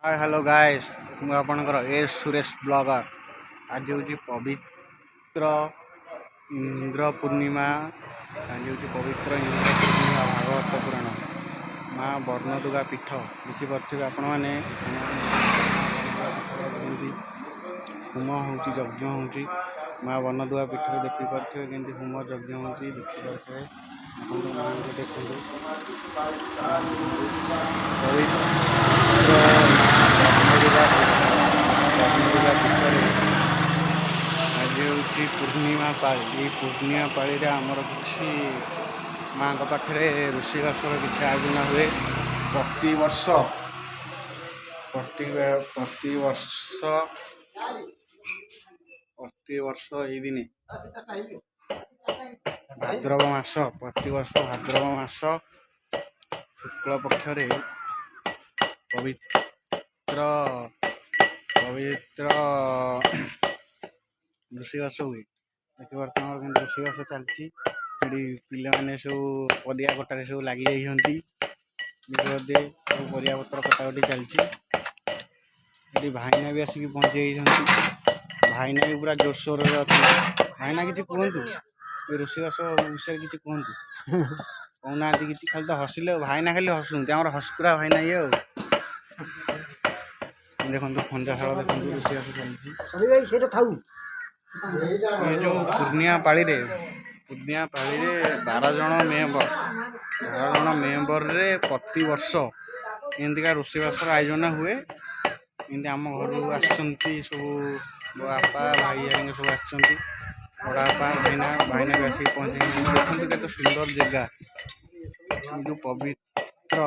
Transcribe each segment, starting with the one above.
ହାଏ, hello ଗାଏସ୍, ମୁଁ ଆପଣଙ୍କର S Suresh blogger. ଆଜି ହେଉଛି ପବିତ୍ର ଇନ୍ଦ୍ର ପୂର୍ଣ୍ଣିମା। ଆଜି ହେଉଛି ପବିତ୍ର ଇନ୍ଦ୍ର ପୂର୍ଣ୍ଣିମା। ଭାଗବତ ପୁରାଣ, ମା ବର୍ଣ୍ଣଦୁର୍ଗା ପୀଠ ଦେଖିପାରୁଥିବେ ଆପଣମାନେ। କେମିତି ହୋମ ହେଉଛି, ଯଜ୍ଞ ହେଉଛି ମା ବର୍ଣ୍ଣଦୁର୍ଗା ପୀଠରେ। ଦେଖିପାରୁଥିବେ କେମିତି ହୋମ ଯଜ୍ଞ ହେଉଛି, ଦେଖିପାରୁଥିବେ। ଦେଖନ୍ତୁ, ମାଆଙ୍କୁ ଦେଖନ୍ତୁ, ପବିତ୍ର ମା ବର୍ଣ୍ଣଦୁର୍ଗା ପୀଠ। ବର୍ଣ୍ଣଦୁର୍ଗା ପୀଠରେ ଆଜି ହେଉଛି ପୂର୍ଣ୍ଣିମା ପାଳି। ଏଇ ପୂର୍ଣ୍ଣିମା ପାଳିରେ ଆମର କିଛି ମାଆଙ୍କ ପାଖରେ ରୋଷେଇବାସର କିଛି ଆୟୋଜନ ହୁଏ। ପ୍ରତିବର୍ଷ ପ୍ରତି ପ୍ରତିବର୍ଷ ପ୍ରତିବର୍ଷ ଏଇ ଦିନେ ଭାଦ୍ରବ ମାସ, ପ୍ରତିବର୍ଷ ଭାଦ୍ରବ ମାସ ଶୁକ୍ଳ ପକ୍ଷରେ ପବିତ୍ର ପବିତ୍ର ରୋଷେଇବାସ ହୁଏ। ଦେଖିପାରୁଥିବେ, ଆମର କେମିତି ରୋଷେଇବାସ ଚାଲିଛି। ସେଠି ପିଲାମାନେ ସବୁ ପରିବା କଟାରେ ସବୁ ଲାଗି ଯାଇଛନ୍ତି। ଦେଖିପାରୁଥିବେ, ସବୁ ପରିବା ପତ୍ର କଟାକଟି ଚାଲିଛି। ଏଠି ଭାଇନା ବି ଆସିକି ପହଞ୍ଚି ଯାଇଛନ୍ତି। ଭାଇନା ବି ପୁରା ଜୋରସୋରରେ ଅଛନ୍ତି। ଭାଇନା, କିଛି କୁହନ୍ତୁ, ଏ ରୋଷେଇବାସ ବିଷୟରେ କିଛି କୁହନ୍ତୁ। କହୁନାହାନ୍ତି କିଛି, ଖାଲି ତ ହସିଲେ। ଭାଇନା ଖାଲି ହସୁଛନ୍ତି। ଆମର ହସକୁରା ଭାଇନା ଇଏ। ଆଉ ଦେଖନ୍ତୁ, ଖଞ୍ଜାଶାଳ ଦେଖନ୍ତୁ, ରୋଷେଇବାସ ଚାଲିଛି। ଭାଇ, ସେଇଟା ଥାଉ। ଏ ଯେଉଁ ପୂର୍ଣ୍ଣିମା ପାଳିରେ 12 ଜଣ ମେମ୍ବର, 12 ଜଣ ମେମ୍ବରରେ ପ୍ରତିବର୍ଷ ଏମିତିକା ରୋଷେଇବାସର ଆୟୋଜନ ହୁଏ। ଏମିତି ଆମ ଘରୁ ଆସିଛନ୍ତି ସବୁ, ମୋ ବାପା, ଭାଇ ହେରିକା ସବୁ ଆସିଛନ୍ତି, ବଡ଼ ବାପା, ଭାଇନା। ଭାଇନା ବି ଆସିକି ପହଞ୍ଚି। ଦେଖନ୍ତୁ, କେତେ ସୁନ୍ଦର ଜାଗା। ଏ ଯେଉଁ ପବିତ୍ର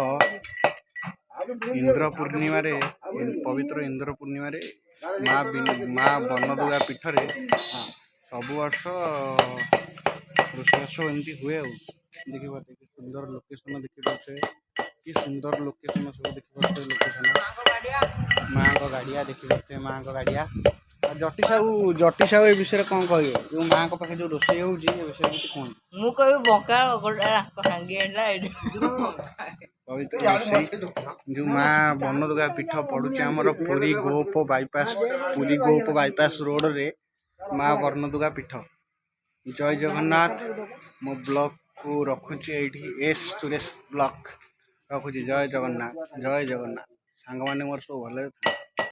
ଇନ୍ଦ୍ର ପୂର୍ଣ୍ଣିମାରେ, ପବିତ୍ର ଇନ୍ଦ୍ର ପୂର୍ଣ୍ଣିମାରେ ମା ବନଦୁର୍ଗା ପୀଠରେ ସବୁ ବର୍ଷ ରୋଷେଇବାସ ଏମିତି ହୁଏ। ଆଉ ଦେଖିପାରୁଥିବେ, କି ସୁନ୍ଦର ଲୋକେସନ। ଦେଖିପାରୁଥିବେ, କି ସୁନ୍ଦର ଲୋକେସନ ସବୁ ଦେଖିପାରୁଥିବେ। ଲୋକେସନ, ମାଆଙ୍କ ଗାଡ଼ିଆ ଦେଖିପାରୁଥିବେ, ମାଆଙ୍କ ଗାଡ଼ିଆ। ଆଉ ଜଟି ସାହୁ, ଜଟି ସାହୁ ଏ ବିଷୟରେ କ'ଣ କହିବେ? ଯେଉଁ ମାଆଙ୍କ ପାଖରେ ଯେଉଁ ରୋଷେଇ ହେଉଛି, ଏ ବିଷୟରେ କିଛି କୁହନ୍ତୁ। ମୁଁ କହିବି, ବଙ୍କା ଗୋଟେ ଭାଙ୍ଗି ଆଣିଲା ଏଇଠି। ପବିତ୍ର ରୋଷେଇ ଯେଉଁ ମା ବନଦୁର୍ଗା ପୀଠ ପଡ଼ୁଛି ଆମର ପୁରୀ ଗୋପ ବାଇପାସ୍, ପୁରୀ ଗୋପ ବାଇପାସ୍ ରୋଡ଼ରେ ମା ବର୍ଣ୍ଣଦୁର୍ଗା ପୀଠ। ଜୟ ଜଗନ୍ନାଥ। ମୋ ବ୍ଲଗକୁ ରଖୁଛି ଏଇଠି। ଏସ୍ ସୁରେଶ ବ୍ଲଗ ରଖୁଛି। ଜୟ ଜଗନ୍ନାଥ, ଜୟ ଜଗନ୍ନାଥ। ସାଙ୍ଗମାନେ ମୋର ସବୁ ଭଲରେ ଥାନ୍ତି।